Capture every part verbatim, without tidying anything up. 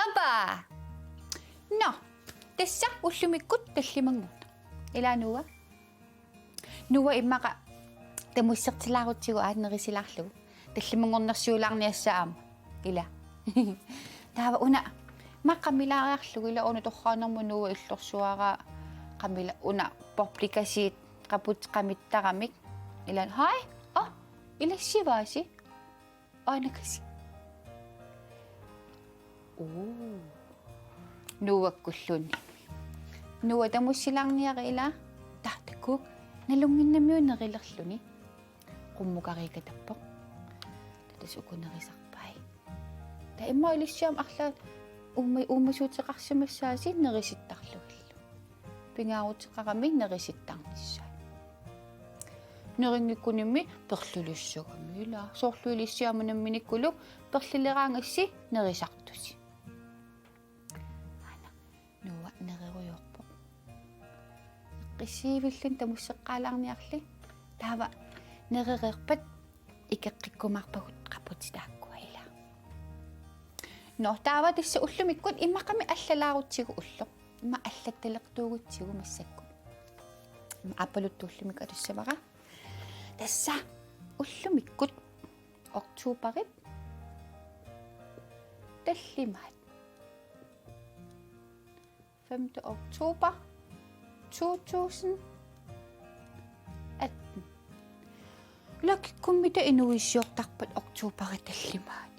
Apa! Nå, tassa ullumikkut tallimanngorneq. Ilaa Noah? Noah immaqa tamussertilaarutsigu aat nerisilaarlugu. Tallimanngornersiulaarniassaaq aamma. Ilaa. Taava una ma qamilaariarlugu ilaa una torraanermut Noah illorsuaraa qamila una publikasiit qaput qamittaramik. Ilaa, hej? Aa, ilassivaasi? Aanakasi. Uu. Noahkkulluunniit. Noah tamussilaarniarit ilaa. Taava takuuk nalunnginnamiuk nerilerluni. Qummukariikatappoq. Taava tassa uku nerisarpai. Taava immaqa ilissiama arlaat uumma-, uummasuuteqarsimassaasi nerisittarlugillu. Pingaaruteqarami nerisittarnissaat. Nerinngikkunimmi perlilissagami ilaa. Soorlu ilissiama namminikkuluk perlileraangassi nerisartusi. Aana, Noah nererujoorpoq. Eqqissiivilluni tamusseqqaalaarniarli. Taava nerereerpat ikeqqikkumaarpagut qaputit taakkua ilaa. Nå, taava tassa ullumikkut immaqami allalaarutsigu ulloq. Immaqa allattalertuugutsigu massakkut. Immaqa aappaluttoq ullumikkut atussavara. Tassa ullumikkut oktoberip tallimaat. Femte oktober to tusind atten. Ulakikkummita inuuissiortarpat oktoberip tallimaani.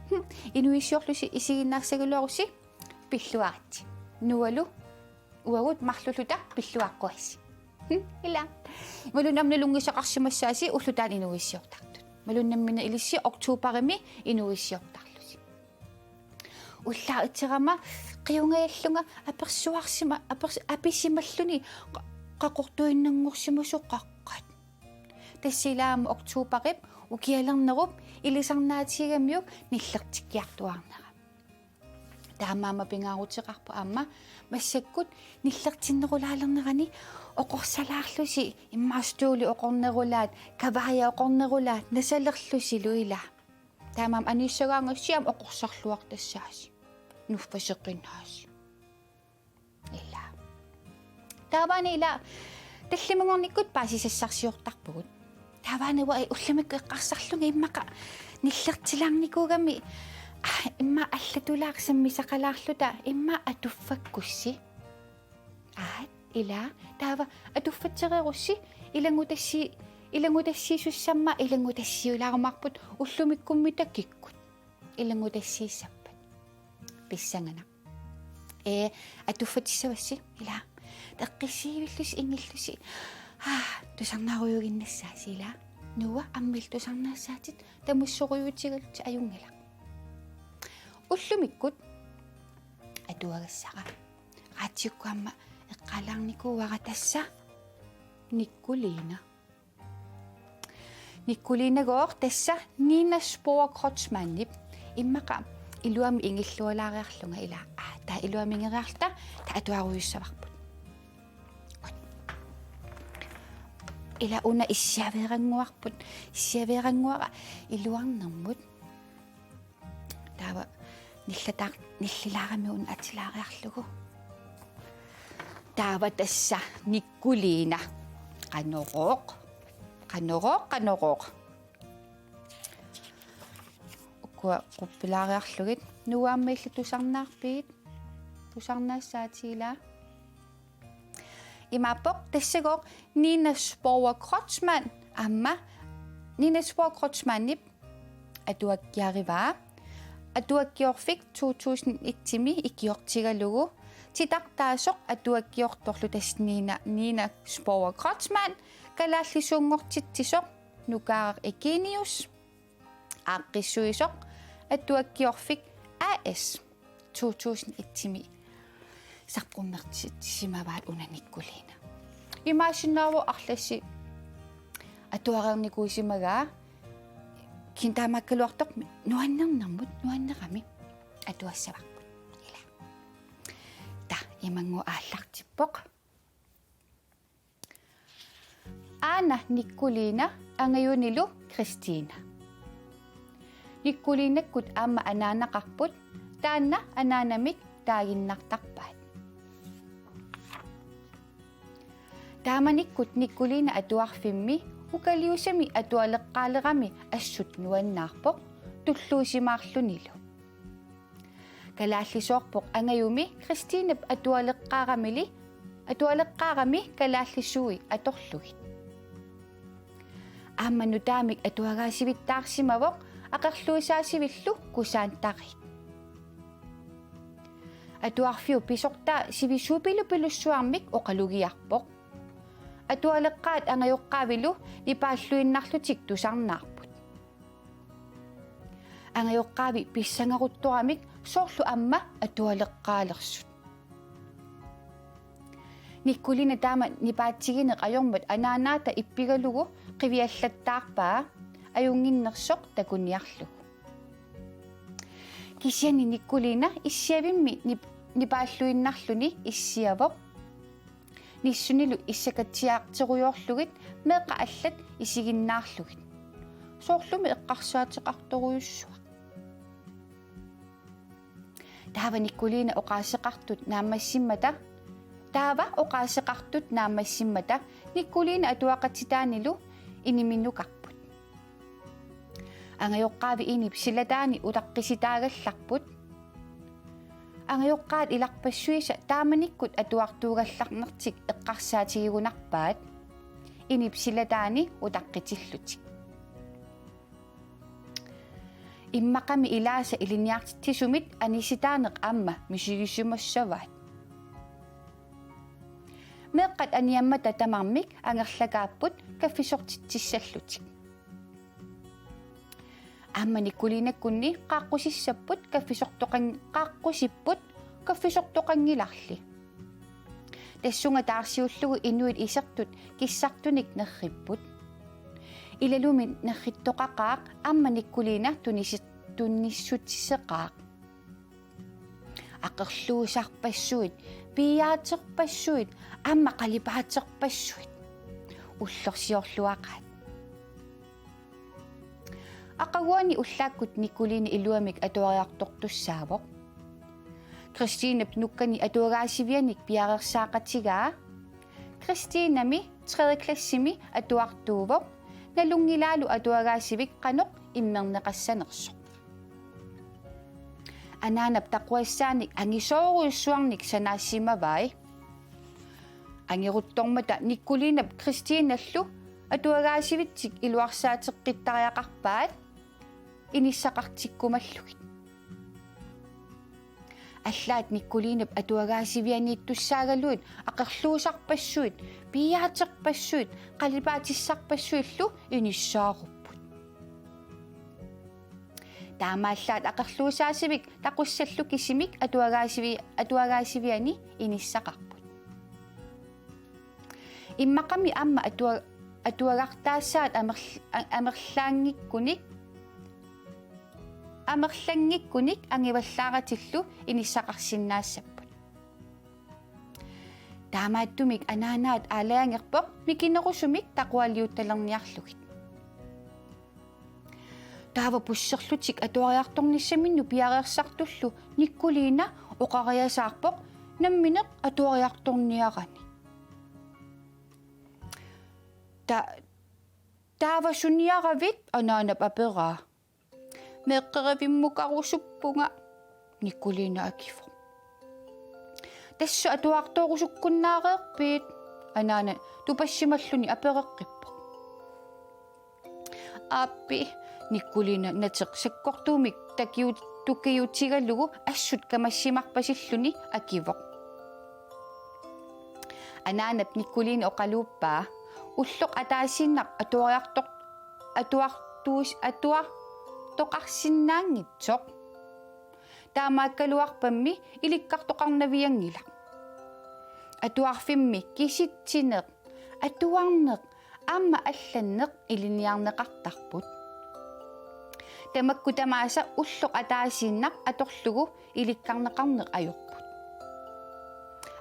Hm, inuuissiorlusi isiginnaarsagiluarusi pilluaritsi. Noahlu uagut marluulluta pilluaqquassi. Hm, ilaa. Imaluunniit aamma nalunngisaqarsimassaasi ulloq taanna inuuissiortartut. Imaluunniit nammineq ilissi oktoberimi inuuissiortarlusi. Ullaaq iterama qiungajallunga apersuarsima-, apers-, apisimalluni qa-, qaqortuinnanngorsimasoqaqqat. Tassa ilaa aamma oktoberip ukialernerup ilisarnaatigigamiuk nillertikkiartuaarnera. Taamaammat pingaaruteqarpoq aamma massakkut nillertinnerulaalernerani oqorsalaarlusi immaqa stoolit oqornerulaat, kavaajat oqornerulaat, nasalerlusilu ilaa. Taamaammat anissagaangassi aamma oqorsarluartassaasi. Nuffaseqqinnaasi. Ilaa. Taavaana ilaa tallimanngornikkut paasisassarsiortarpugut. Taavaana uanga ullumikkut eqqarsarlunga immaqa nillertilaarnikuugami, aa, immaqa allatulaaq sammisaqalaarluta immaqa atuffakkussi. Aat, ilaa, taava atuffatsereerussi ilanngutassii-, ilanngutassiisussammat ilanngutassiulaarumaarput ullumikkummita kikkut. Ilanngutassiissappat. Pissanganaq. Ee, atuffatissavassi, ilaa. Eqqissiivillusi ingillusi. Aa, tusarnaarujuinnassaasi ilaa. Noah aamma illit tusarnaassaatit tamussorujuutigalutit ajunngilaq. Ullumikkut atuagassara. Radiukkut aamma eqqaalaarnikuuara tassa Nikkuliina. Nikkuliinagooq tassa Nina Spohr Kreutzmannip immaqa iluamik ingillualaariarlunga ilaa. Aa, taava iluamik ingeriarluta taava atuarujussavarput. Ilaa una issiaveerannguarput, issiaveerannguara iluarnermut. Taava nillataar-, nillilaarami una atilaariarlugu. Taava tassa Nikkuliina. Qanorooq. Qanorooq, qanorooq. Ukua quppilaariarlugit. Noah aamma illit tusarnaarpit? Tusarnaassaatit ilaa. Imaappoq tassagooq Nina Spohr Kreutzmann aamma Nina Spohr Kreutzmannip atuakkiarivaa. Atuakkiorfik to tusind et-imi ikiortigalugu. Titartaasoq atuakkiortorlu tassa Nina, Nina Spohr Kreutzmann, kalaallisuunngortitsisoq Nukaaraq Eugenius, aaqqissuisoq Atuakkiorfik A/S. To tusind et-imi saqqummersisimavaat una Nikkuliina. Imaassinnaavoq arlassi atuareernikuusimagaa, kisianni taamaakkaluartoq nuannernermut nuannerami atuassavarput. Ila. Taava imanngooq aallartippoq. Aana Nikkuliina angajunilu Kristiina. Nikkuliinakkut aamma anaanaqarput, taanna anaanamik taaginnartarpaat. Taamanikkut Nikkuliina atuarfimmi ukaliusami atualeqqaalerami assut nuannaarpoq, tulluusimaarlunilu. Kalaallisoorpoq angajumi Kristiinap atualeqqaaramili, atualeqqaarami kalaallisui atorlugit. Aamma nutaamik atuagaasivittaarsimavoq aqerluusaasivillu kusaantariit. Atuarfiup pisortaa sivisuupilupilussuarmik oqalugiarpoq. Atualeqqaat angajoqqaavilu nipaalluinnarlutik tusarnaarput. Angajoqqaavi pissangaruttoramik soorlu aamma atualeqqaalersut. Nikkuliina taama nipaatsigineq ajormat anaanaata ippigalugu qiviallattaarpaa ajunnginnersoq takuniarlugu. Kisianni Nikkuliina issiavimmi nip-, nipaalluinnarluni issiavoq. Nissunilu issakatsiarterujoorlugit meeqqat allat isiginnaarlugit. Soorlumi eqqarsaateqartorujussuaq. Taava Nikkuliina oqaaseqartut naammassimmata, taava oqaaseqartut naammassimmata Nikkuliina atuaqatitaanilu iniminnukarput. Angajoqqaavi inip silataani utaqqisitaagallarput. Angajoqqaat ilarpassuisa taamanikkut atuartuugallarnertik eqqarsaatigigunarpaat inip silataani utaqqitillutik. Immaqami ilaasa ilinniartitsisumit anisitaaneq aamma misigisimassavaat. Meeqqat aniammata tamarmik angerlakaapput kaffisortitsissallutik. Aamma Nikkuliinakkunni qaaqqusissapput kaffisortoqan-, qaaqqusipput kaffisortoqanngilarli. Tassunga taarsiullugu inuit isertut kissartunik nerripput. Ilalumi nerrittoqaqaaq aamma Nikkuliina tunisi-, tunissutiseqaaq. Aqerluusarpassuit, piiaaterpassuit, aamma qalipaaterpassuit. Ullorsiorluaqaat. Aqaguani ullaakkut Nikkuliina iluamik atuariartortussaavoq. Kristiinap nukkani atuagaasivianik piareersaaqatigaa. Kristiinami tredje klassimi atuartuuvoq, nalunngilaalu atuagaasivik qanoq immerneqassanersoq. Anaanap taquassaanik angisoorujussuarnik sanaassimavai. Angeruttormata Nikkuliinap Kristiinallu atuagaasivitsik iluarsaateqqittariaqarpaat inissaqartikkumallugit. Allaat Nikkuliinap atuagaasivianiittussaagaluit aqerluusarpassuit, piiaaterpassuit, qalipaatissarpassuillu inissaarupput. Taamaallaat aqerluusaasivik taqussallu kisimik atuagaasivi-, atuagaasiviani inissaqarput. Immaqami aamma atua-, atuagartaassaat amerl-, a-, amerlanngikkunik, amerlanngikkunik angivallaaratillu inissaqarsinnaassapput. Taamaattumik anaanaat aalajangerpoq mikinerusumik taqualiuttalerniarlugit. Taava busserlutik atuariartornissaminnut piareersartullu Nikkuliina oqariasaarpoq nammineq atuariartorniarani. Ta-, taava suniaravit? Anaanap aperaa. Meeqqerivimmukarusuppunga, Nikkuliina akivoq. Tassa atuartorusukkunnaareerpit? Anaana tupassimalluni apereqqippoq. Aappi, Nikkuliina nateq sakkortuumik takiu-, tukiutigalugu assut kamassimarpasilluni akivoq. Anaanap Nikkuliina oqaluuppaa: Ulloq ataasiinnaq atuariartor-, atuartuus-, atuartoqarsinnaanngitsoq. Taamaakkaluarpammi ilikkartoqarnavianngilaq. Atuarfimmi kisitsineq atuarneq aamma allanneq ilinniarneqartarput. Tamakku tamaasa ulloq ataasiinnaq atorlugu ilikkarneqarneq ajorput.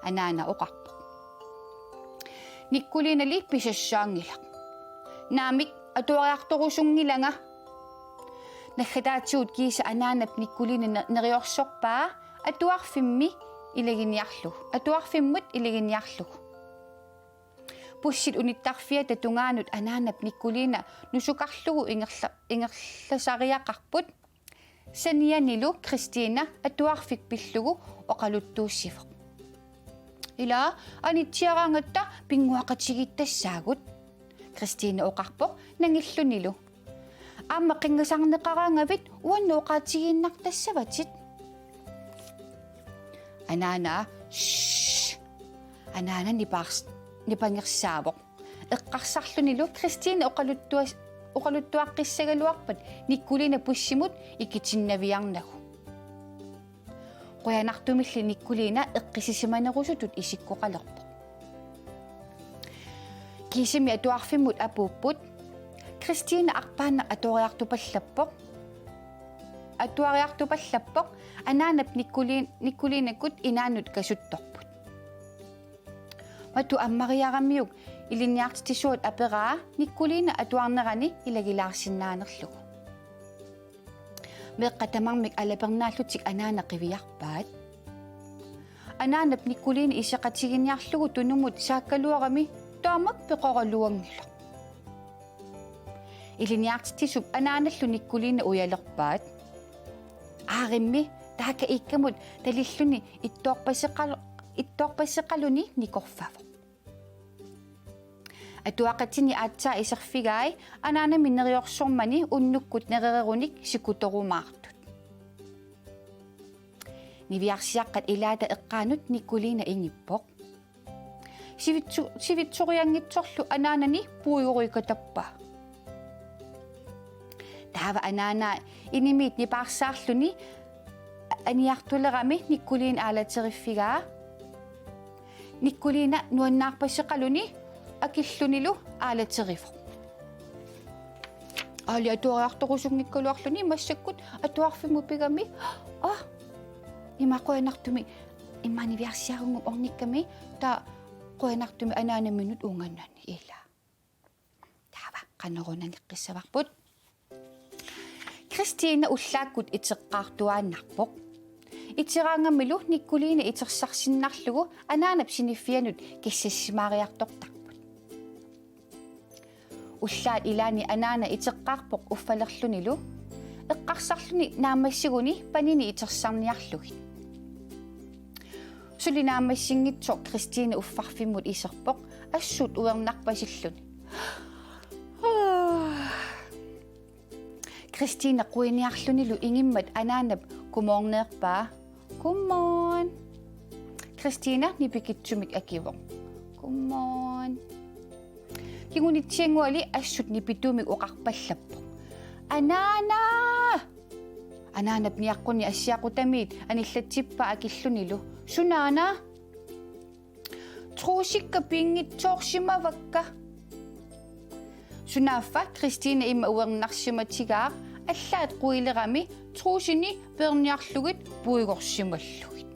Anaana oqarpoq: Nikkuliinali pisassaanngilaq. Naamik, atuariartorusunngilanga. Naggataatigut kiisa anaanap Nikkuliina ne-, neriorsorpaa atuarfimmi ilaginiarlugu, atuarfimmut ilaginiarlugu. Bussit unittarfiata tungaanut anaanap Nikkuliina nusukarlugu ingerla-, ingerlasariaqarput. Sanianilu Kristina atuarfik pillugu oqaluttuussivoq: Ila, anitsiaraangatta pinnguaqatigiittassaagut. Kristina oqarpoq nangillunilu: Aamma qinngasarneqaraangavit uannut oqaatigiinnartassavatit. Anaana, shh. Anaana nipaars-, nipangersaavoq. Eqqarsarlunilu Kristina oqaluttuas-, oqaluttuaqqissagaluarpat Nikkuliina bussimut ikitinnaviarnagu. Qujanartumilli Nikkuliina eqqissisimanerusutut isikkoqalerpoq. Kiisami atuarfimmut apuupput. Kristina arpaannaq atuariartupallappoq. Atuariartupallappoq, anaanap Nikkuli-, Nikkuliinakut inaannut kasuttorput. Matu ammariaramiuk ilinniartitsisuat aperaa Nikkuliina atuarnerani ilagilaarsinnaanerlugu. Meeqqat tamarmik alapernaallutik anaana qiviarpaat. Anaanap Nikkuliina iseqatiginiarlugu tunumut saakkaluarami taamak peqaraluanngilaq. Ilinniartitsisup anaanallu Nikkuliina ujalerpaat. Aarimmi taakka ikkamut talilluni ittoorpaseqal-, ittoorpaseqaluni nikorfavoq. Atuaqatini aatsaat iserfigai anaanami neriorsormani unnukkut nerererunik sikutorumaartut. Niviarsiaqqat ilaata eqqaanut Nikkuliina ingippoq. Sivitsu-, sivitsorianngitsorlu anaanani puigorikatappaa. Taava anaana inimiit nipaarsaarluni aniartulerami Nikkuliina aalateriffigaa. Nikkuliina nuannaarpaseqaluni akillunilu aalaterivoq. Aali atuariartorusunngikkaluarluni massakkut atuarfimmut pigami. Aa, ima qujanartumik immaqa niviarsiarunngooq ornikkami, taava qujanartumik anaanaminut unganani ila. Taava qanoruna nangeqqissavarput. Kristina ullaakkut iteqqaartuaannarpoq. Iteraangamilu Nikkuliina itersarsinnarlugu anaanap siniffianut kissassimaariartortarput. Ullaat ilaanni anaana iteqqaarpoq uffalerlunilu, eqqarsarluni naammassiguni panini itersarniarlugit. Suli naammassinngitsoq Kristina uffarfimmut iserpoq assut uernarpasilluni. Kristina quiniarlunilu ingimmat anaanap godmorgenerpaa. Godmorgen. Kristina nipikitsumik akivoq: Godmorgen. Kingunitsiannguali assut nipituumik oqarpallappoq: Anaana! Anaanap niaqquni assiaqutamiit anillatsippaa akillunilu: Sunaana? Truusikka pinngitsoorsimavakka. Sunaaffa Kristina ima uernarsimatigaaq allaat quilerami truusini peerniarlugit puigorsimallugit.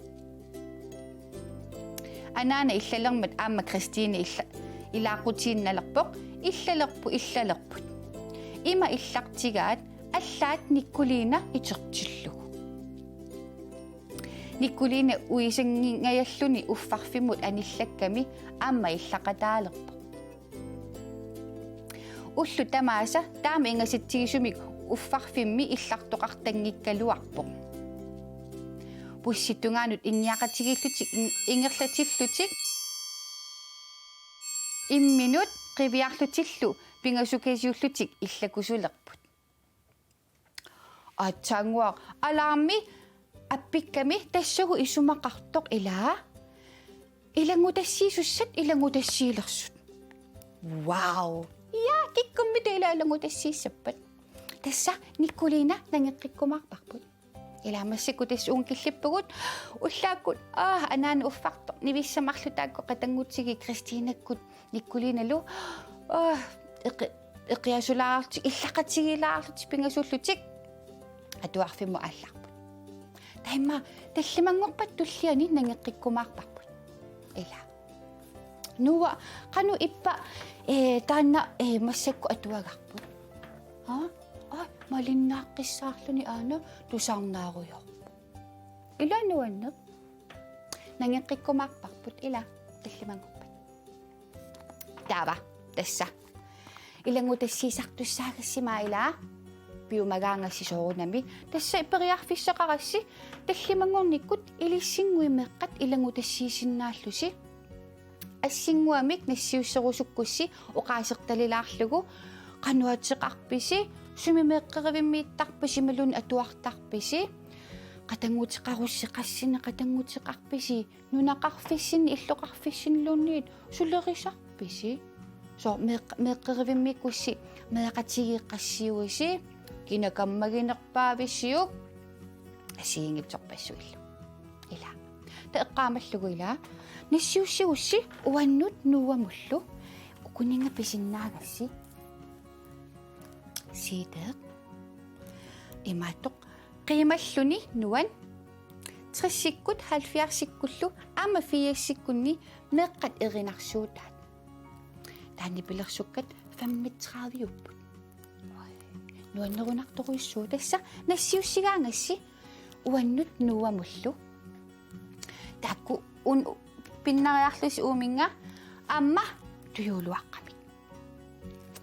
Anaana illalermat aamma Kristina illa-, ilaaqutiinnalerpoq: Illalerput, illalerput. Ima illartigaat allaat Nikkuliina itertillugu. Nikkuliina uisanngingajalluni uffarfimmut anillakkami aamma illaqataalerpoq. Ullut tamaasa taama ingasatsigisumik uffarfimmi illartoqartanngikkaluarpoq. Bussit tungaanut inniaqatigiillutik in-, ingerlatillutik imminut qiviarlutillu pingasukasiullutik illakusulerput. Aatsaannguaq alarmi appikkami tassagu isumaqartoq ilaa: Ilanngutassiisussat ilanngutassiilersut. Wow! Ja, kikkummita ilaa ilanngutassiissappat? Tassa Nikkuliina nangeqqikkumaarparput. Ilaa massakkut tassa uunga killippugut, ullaakkut, aa, anaana uffartoq niviisa marluk taakku qatanngutigiit Kristinakkut Nikkulinalu, aa, eqi-, eqiasulaarlutik, illaqatigiilaarlutik, pingasullutik atuarfimmut aallarput. Taava immaqa tallimanngorpat tulliani nangeqqikkumaarparput. Ilaa. Noah, qanoq ippa, ee, taanna, ee, massakkut atuagarput? Haa? Ai, malinnaaqqissaarluni aana tusarnaarujoorpoq. Ilaa nuanneq. Nangeqqikkumaarparput ilaa tallimanngorpat. Taava, tassa. Ilanngutassiisartussaagassimaa ilaa. Piumagaangassi soorunami. Tassa periarfissaqarassi tallimanngornikkut ilissinnguit meeqqat ilanngutassiisinnaallusi. Assinnguamik nassiusserusukkussi oqaasertalilaarlugu: Qanoq ateqarpisi, sumi meeqqerivimmiittarpisi imaluunniit atuartarpisi? Qatannguteqarussi qassinik qatannguteqarpisi? Nunaqarfissinni illoqarfissinniluunniit sulerisarpisi? Soorlu meeq-, meeqqerivimmiikkussi meeraqatigiit qassiuisi? Kina kammaginerpaavisiuk? Assigiinngitsorpassuillu. Ilaa. Taava eqqaamallugu ilaa: Nassiussigussi uannut Noamullu. Ukuninnga pisinnaagassi. Siiteeq. Imaattoq qiimalluni nuann', tressikkut, halvfjerdsikkullu aamma firsikkunni meeqqat erinarsuutaat. Taanna nipilersukkat femogtredive-upput. Nuannerunartorujussuuvoq, tassa nassiussigaangassi uannut Noamullu. Taakku un-, pinnariarlusi uuminnga aamma tujuuluaqqamik.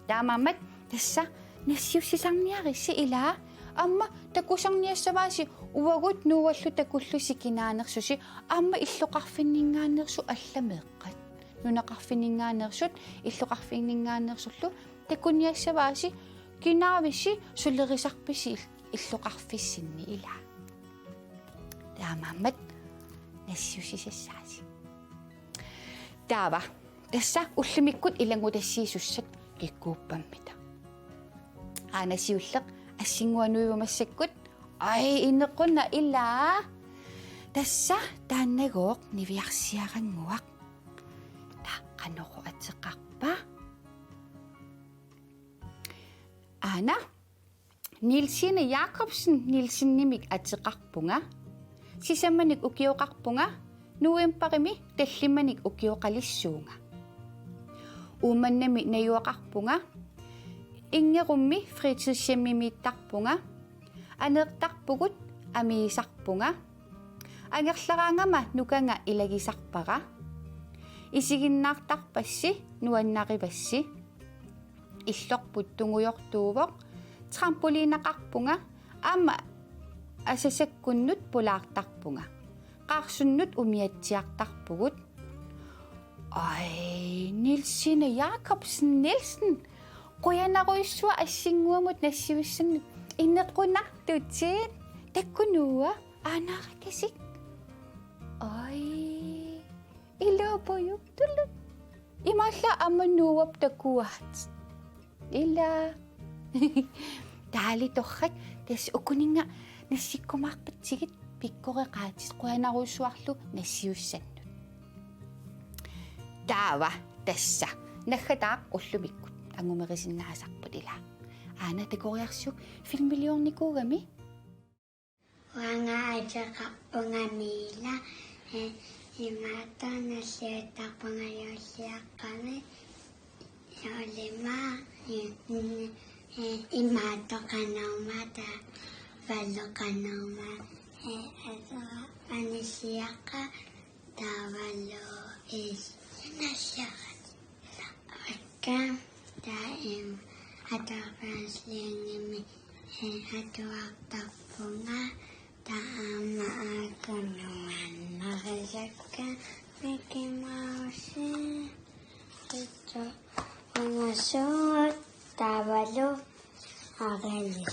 Taamaammat tassa nassiussisarniaritsi ilaa, aamma takusarniassavaasi uagut Noallu takullusi kinaanersusi, aamma illoqarfinninngaanneersut alla meeqqat. Nunaqarfinninngaanneersut illoqarfinninngaanneersullu takuniassavaasi, kinaavisi sulerisarpisi il-, illoqarfissinni ilaa. Taamaammat nassiussisassaasi. Taava, tassa ullumikkut ilanngutassiisussat kikkuuppammita. Aana siulleq assinnguaq nuivoq massakkut. Ai, inequnaq ilaa. Tassa taannagooq niviarsiarannguaq. Taava qanoq ateqarpa? Aana, Nielsine Jakobsen Nielsenimik ateqarpunga. Sisamanik ukioqarpunga. Novembarimi tallimanik ukioqalissuunga. Uummannami najugaqarpunga. Inngerummi fritidshjemmimiittarpunga. Aneertarpugut amiisarpunga. Angerlaraangama nukanga ilagisarpara. Isiginnaartarpassi nuannarivassi. Illorput tungujortuuvoq, trampolineqarpunga, aamma asasakkunnut pulaartarpunga. Qaarsunnut umiatsiartarpugut. Ai, Nielsine Jakobsen Nielsen. Qujanarujussuaq assinnguamut nassiussannut, inequnartutit. Takunuua, aanarakasik. Ai, iluapujuk tulu. Imaallaat aamma Noap takuat. Ilaa. Taali torrak, tassa ukuninnga nassikkumaarpatsigit pikkoreqaatit, qujanarujussuarlu nassiussannut. Taava tassa naggataaq ullumikkut angumerisinnaasarput ilaa. Aana takoriarsiuk filmiliornikuugami. Uanga ateqarpunga Miila, eh, imaattoq nalliuttarpunga juulliaqqami, juullimi, eh, mm, eh, imaattoq Qanormaa taavalu Qanormaa, eh, ateqarpunga Nalliaqqat taavalu Iis-, Nalliaqqat. Akka taava atorpaasliangimi, eh, atuartarpunga, taava aamma aakunuannarisakka Mickey Mouse, Tito, Ungasuut taavalu Arali.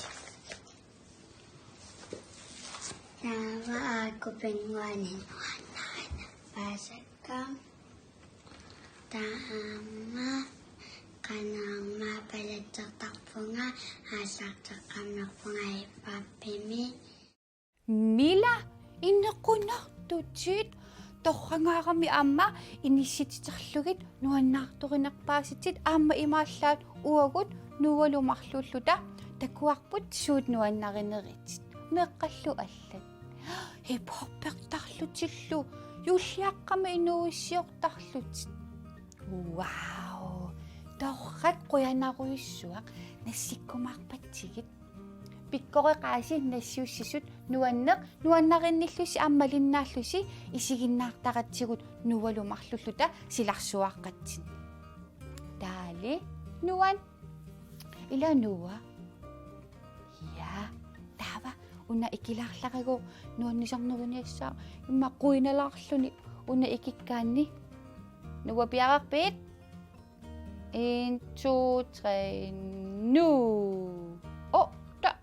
Taava aakkut pinguaanit nuannarinnerpaasakka. Taava aamma Qanormaa palatsertarpunga, aallarteqqammerpunga ippapimi. Siit torrangaarami aamma inissititerlugit nuannaartorinerpaasitsit aamma imaallaat uagut Noahlu marluulluta takuarput suut nuannarinerit. Meeqqallu allat. Hip-hoppertarlutillu juulliaqqami inuuissiortarlutit. Wow. Torrak qujanarujussuaq nassikkumaarpatsigit. Pikkoreqaasi nassiussisut nuanneq nuannarinnillusi aamma malinnaallusi isiginnaartaratsigut Noahlu marluulluta silarsuaqqatsinni. Taali nuan. Ila Noah. Ja, taava una ikilaarlaragu nuannisarneruniassaaq immaqa quinalaarluni una ikikkaanni. Noah piareerpit? En, to, tre, nu. Åh, der.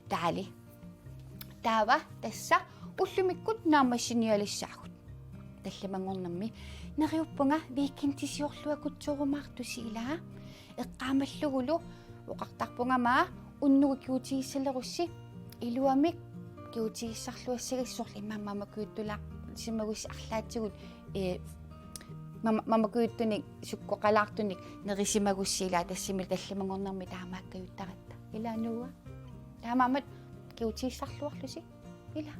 Dejligt. Taava tassa ullumikkut naammassinialissaagut. Tallimanngornermi neriuppunga weekendisiorluakutsorumaartusi ilaa. Eqqaamallugulu oqartarpunga aamma unnugu kigutigissalerussi iluamik kigutigissarluassagissi soorlu immaqa mamakujuttulaarsimagussi arlaatigut, ee, mama-, mamakujuttunik sukkoqalaartunik nerisimagussi ilaa tassami tallimanngornermi taamaakkajuttaratta. Ilaa Noah. Taamaammat kigutigissarluarlusi ilaa.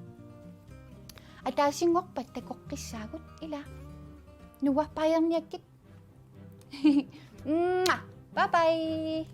Ataasinngorpat takoqqissaagut ilaa. Noah, baajerniakkit. Mwah. Bye bye.